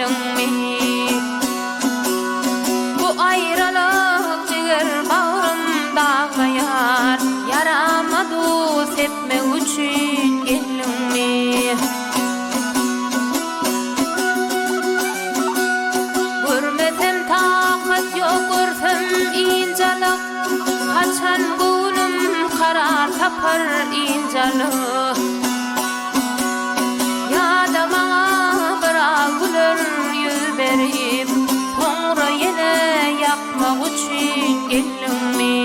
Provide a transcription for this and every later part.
geldiňmi? Bu aýralyk jiger bagrym daglaýar, Ýarama duz sepmek üçin geldiňmi? Görmesem takat ýok, görsem ynjalyk, Haçan göwnüm karar tapar ynjalyk. Ýa-da maňa biraz güler ýüz berip, Soňra ýene ýakmak üçin geldiňmi?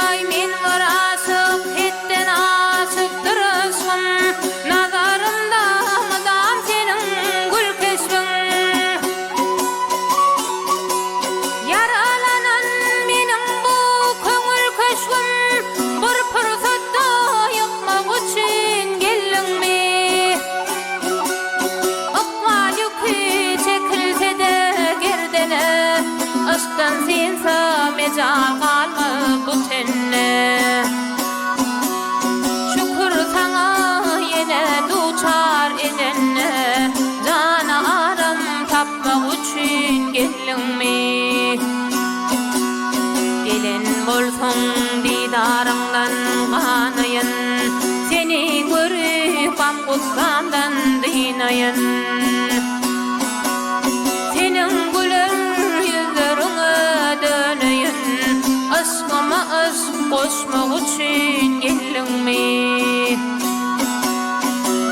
Aý, men bir aşyk, hetden aşypdyr yşgym, Nazarymda mydam seniň gül keşbiň. Ýaralanan meniň bu köňül köşgüm, Bir pursatda ýykmak üçin geldiňmi? Ykbal ýüki çekilse-de gerdene, Yşkdan synsa mejal galmaz bu tende. Şükür saňa ýene duçar edenne, Jana aram tapmak üçin geldiňmi? Gelen bolsaň didaryňdan ganaýyn, Seni görüp gam-gussamdan dynaýyn. Seniň güler ýüzleriňe döneýin, Yşgyma yşk goşmak üçin geldiňmi?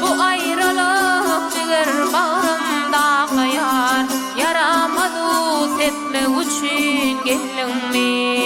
Bu aýralyk jiger bagrym daglaýar, Ýarama duz sepmek üçin geldiňmi?